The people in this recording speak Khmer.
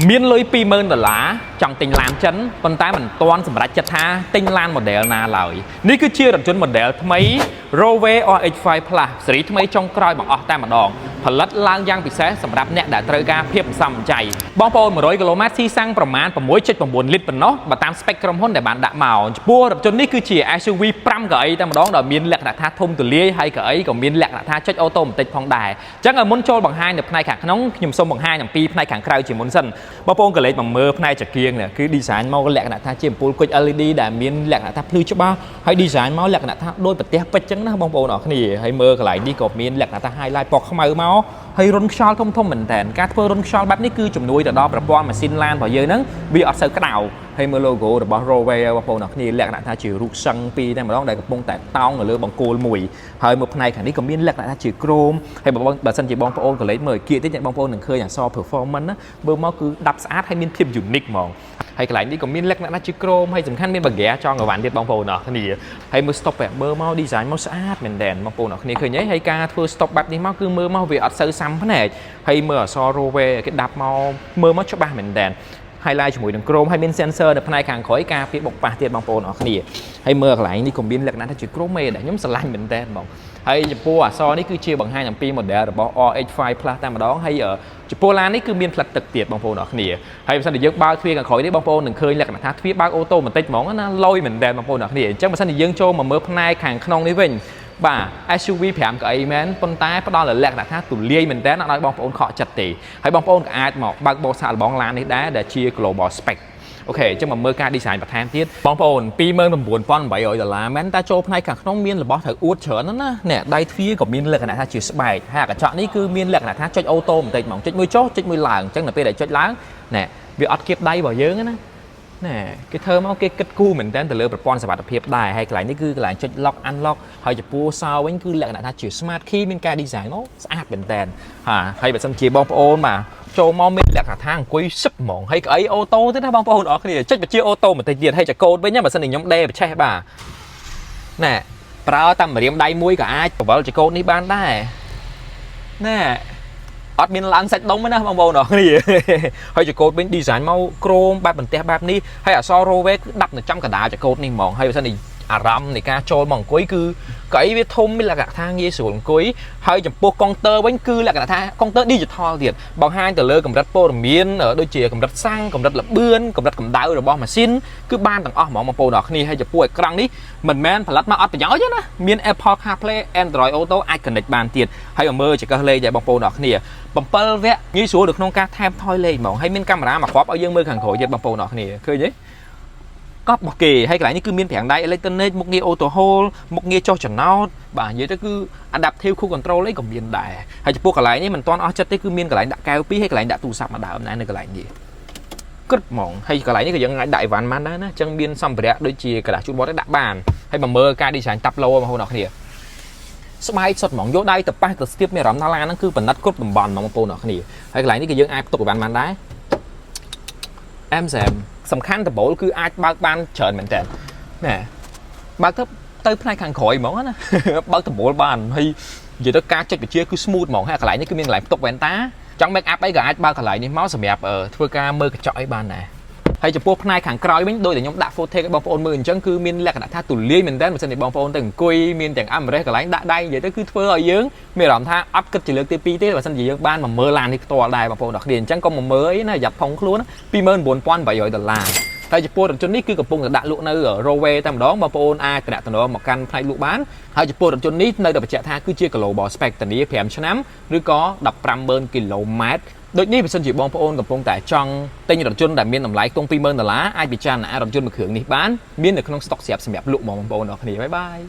មានលុយ20,000ដុល្លារចង់ទិញឡានចិនប៉ុន្តែមិនទាន់សម្រេចចិត្តថាទិញឡាន model ណាឡើយនេះគឺជារថយន្ត model ថ្មី Roewe RX5 Plus ស៊េរីថ្មីចុងក្រោយបង្អស់តែម្ដងផលិតឡើងយ៉ាងពិសេសសម្រាប់អ្នកដែលត្រូវការភាពសមចៃបងប្អូន100គីឡូម៉ែត្រស៊ីសាំងប្រមាណ6.9លីត្រប៉ុណ្ណោះបើតាម spec ក្រុមហ៊ុនដែលបានដាក់មកចំពោះរថយន្តនេះគឺជា SUV 5កៅអីតែម្ដងដែលមានលក្ខណៈថាធំទូលាយហើយកៅអីក៏មានលក្ខណៈថាចុច automatic ផងដែរអញ្ចឹងឲ្យមុនចូលបង្ហាញនៅផ្នែកខាងក្នុងខ្ញុំសូមបង្ហាញអំពីផ្នែកខាងក្រៅជាមុនសិនបងប្អូនក៏លេចមកមើលផ្នែកចង្គៀងនេះគឺ design មកលក្ខណៈថាជាអំពូលគុជ LED ដែលមានលក្ខណៈថាភ្លឺច្បាស់ហើយ design មកលក្ខណៈថាដូចប្រទេសពេជ្រចឹងណាបងប្អូនអរគ្នាហើយមើលកន្លែងនេះក៏មានលក្ខណៈថា highlight ពណ៌ខ្មៅមកហើយរុនខ្យល់ធំធំមែនតើការធ្វើរុនខ្យល់បែបនេះគឺជំនួយទៅដល់ប្រព័ន្ធម៉ាស៊ីនឡានរបស់យើងហ្នឹងវាអត់សូវក្តៅហើយមើល logo របស់ Roewe បងប្អូនអរគ្នាលក្ខណៈថាជារូបសឹងពីរតែម្ដងដែលកំពុងតែតោងនៅលើបង្គោលមួយហើយមើលផ្នែកខាងនេះក៏មានលក្ខណៈថាជា chrome ហើយបើបងបើសិនជាបងប្អូនក៏លេចមើលឲ្យគៀកតិចបងប្អូននឹងឃើញអក្សរ performance ណាមើលមកគឺដាប់ស្អាតហើយមានភាព unique ហ្មងហើយកន្លែងនេះក៏មានលក្ខណៈថាជា chrome ហើយសំខាន់មានបាហ្គាចងអវ៉ាន់ទៀតបងប្អូនអរគ្នាហើយមើល stop បែបមើលមក design មកស្អាតមែនតើបងប្អូនអរគ្នាឃើញទេហើយការធ្វើ stop បែបនេះមកគឺមើលមកវាអត់សូវសាំភ្នែកហើយមើលអក្សរ Roewe គេដាប់មកមើលមកច្បាស់មែនតើ highlight ជាមួយនឹង chrome ហើយមាន sensor នៅផ្នែកខាងក្រោយការពារបុកប៉ះទៀតបងប្អូនអរគ្នាហើយមើលកន្លែងនេះក៏មានលក្ខណៈថាជា chrome ដែរខ្ញុំស្រឡាញ់មែនតើហ្មងហើយចំពោះអក្សរនេះគឺជាបង្ហាញអំពី model របស់ RX5 Plus តែម្ដងហើយចំពោះឡាននេះគឺមានផ្លិតទឹកទៀតបងប្អូនអរគ្នាហើយបើសិនជាយើងបើកទ្វារខាងក្រោយនេះបងប្អូននឹងឃើញលក្ខណៈថាទ្វារបើក automatic ហ្មងណាលយមែនតើបងប្អូនអរគ្នាអញ្ចឹងបើសិនជាយើងចូលមកមើលផ្នែកខាងក្នុងនេះវិញបាទ SUV 5កៅអីមែនប៉ុន្តែផ្ដល់លក្ខណៈថាទូលាយមែនតើអត់ឲ្យបងប្អូនខកចិត្តទេហើយបងប្អូនក៏អាចមកបើកបោសាកល្បងឡាននេះដែរដែលជា global spec OK អញ្ចឹងមកមើលការ design បន្ថែមទៀតបងប្អូន29,800ដុល្លារមែនតែចូលផ្នែកខាងក្នុងមានរបស់ត្រូវអួតច្រើនណាស់ណានេះដៃទ្វារក៏មានលក្ខណៈថាជាស្បែកហើយអាកញ្ចក់នេះគឺមានលក្ខណៈថាចុច auto បន្តិចហ្មងចុចមួយចុះចុចមួយឡើងអញ្ចឹងនៅពេលដែលចុចឡើងណែវាអត់គៀបដៃរបស់យើងទេណាណែគេធ្វើមកគេគិតគូរមែនតើទៅលើប្រព័ន្ធសុវត្ថិភាពដែរហើយកន្លែងនេះគឺកន្លែងចុច lock unlock ហើយចំពោះសោវិញគឺលក្ខណៈថាជា smart key មានការ design មកស្អាតមែនតើហាហើយបើសិនជាបងប្អូនបាទចូលមកមានលក្ខណៈថាអង្គុយសឹបហ្មងហើយកៅអី auto ទៀតណាបងប្អូនអរគ្នាចុចបញ្ជា auto បន្តិចទៀតហើយចកូតវិញណាបើសិនជាខ្ញុំដេប្រឆេះបាទណែប្រើតាមម្រាមដៃមួយក៏អាចបវលចកូតនេះបានដែរណែអត់មានឡើងសាច់ដុំទេណាបងប្អូនអរគ្នា ហើយចកូតវិញ design មក chrome បែបបន្ទះបែបនេះហើយអក្សរ Roewe គឺដាប់នៅចំកណ្ដាលចកូតនេះហ្មងហើយបើសិនជាអារម្មណ៍នៃការចូលមកអង្គុយគឺកៅអីវាធំមានលក្ខណៈថាងាយស្រួលអង្គុយហើយចំពោះកុងទ័រវិញគឺលក្ខណៈថាកុងទ័រ digital ទៀតបង្ហាញទៅលើកម្រិតព័ត៌មានដូចជាកម្រិតសាំងកម្រិតល្បឿនកម្រិតកម្ដៅរបស់ម៉ាស៊ីនគឺបានទាំងអស់ហ្មងបងប្អូនអរគ្នាហើយចំពោះអេក្រង់នេះមិនមែនផលិតមកអត់ប្រយោជន៍ទេណាមាន Apple CarPlay Android Auto អាច connect បានទៀតហើយមកមើលចង្កឹះលេខដែរបងប្អូនអរគ្នា7វគ្គងាយស្រួលនៅក្នុងការថែមថយលេខហ្មងហើយមានកាមេរ៉ាមួយគ្រាប់ឲ្យយើងមើលខាងក្រោយទៀតបងប្អូនអរគ្នាឃើញទេកប់របស់គេហើយកន្លែងនេះគឺមានហ្វ្រាំងដៃអេឡិចត្រូនិកមុខងារ auto hold មុខងារចុះចំណោតបាទនិយាយទៅគឺ adaptive cruise control អីក៏មានដែរហើយចំពោះកន្លែងនេះមិនទាន់អស់ចិត្តទេគឺមានកន្លែងដាក់កែវពីរហើយកន្លែងដាក់ទូរស័ព្ទមួយដើមដែរនៅកន្លែងនេះក្រឹបហ្មងហើយកន្លែងនេះក៏យើងអាចដាក់អីវ៉ាន់បានដែរណាអញ្ចឹងមានសម្ភារៈដូចជាក្រដាសជូតមាត់ដាក់បានហើយមកមើលការ design តាប់ឡូបងប្អូនអរគ្នាស្បែកសុទ្ធហ្មងយកដៃទៅប៉ះទៅស្ទាបមានអារម្មណ៍ថាឡានហ្នឹងគឺផលិតគ្រប់តំបន់ហ្មងបងប្អូនអរគ្នាហើយកន្លែងនេះក៏យើងអាចផ្ទុកអីវ៉ាន់បានដែរអែមសែមសំខាន់ដំបូលគឺអាចបើកបានច្រើនមែនតើណែបើកទៅទៅផ្នែកខាងក្រោយហ្មងណា បើកដំបូលបានហើយនិយាយទៅការចុចបញ្ជាគឺ smooth ហ្មងហើយកន្លែងនេះគឺមានកន្លែងផ្ទុកវ៉ែនតាចង់ make up អីក៏អាចបើកកន្លែងនេះមកសម្រាប់ធ្វើការមើលកញ្ចក់អីបានដែរ ហើយចំពោះផ្នែកខាងក្រោយវិញដូចតែខ្ញុំដាក់ footage ឲ្យបងប្អូនមើលអញ្ចឹងគឺមានលក្ខណៈថាទូលាយមែនតើបើសិនជាបងប្អូនទៅអង្គុយមានទាំង armrest កន្លែងដាក់ដៃនិយាយទៅគឺធ្វើឲ្យយើងមានអារម្មណ៍ថាអត់គិតជាលើកទី2ទេបើសិនជាយើងបានមកមើលឡាននេះផ្ទាល់ដែរបងប្អូនអរគ្នាអញ្ចឹងកុំមកមើលអីណាយ៉ាត់ផុងខ្លួន29,800ដុល្លារតែចំពោះរថយន្តនេះគឺកំពុងតែដាក់លក់នៅ Roewe តែម្ដងបងប្អូនអាចតំណមកកាន់ផ្នែកលក់បានហើយចំពោះរថយន្តនេះនៅតែបញ្ជាក់ថាគឺជា global spec ធានា5ឆ្នាំឬក៏150,000គីឡូម៉ែត្រដូចនេះបើសិនជាបងប្អូនកំពុងតែចង់ទិញរថយន្តដែលមានតម្លៃខ្ទង់20,000ដុល្លារអាចពិចារណារថយន្តមួយគ្រឿងនេះបានមាននៅក្នុង stock ស្រាប់សម្រាប់លក់ហ្មងបងប្អូនអរគ្នាbye bye.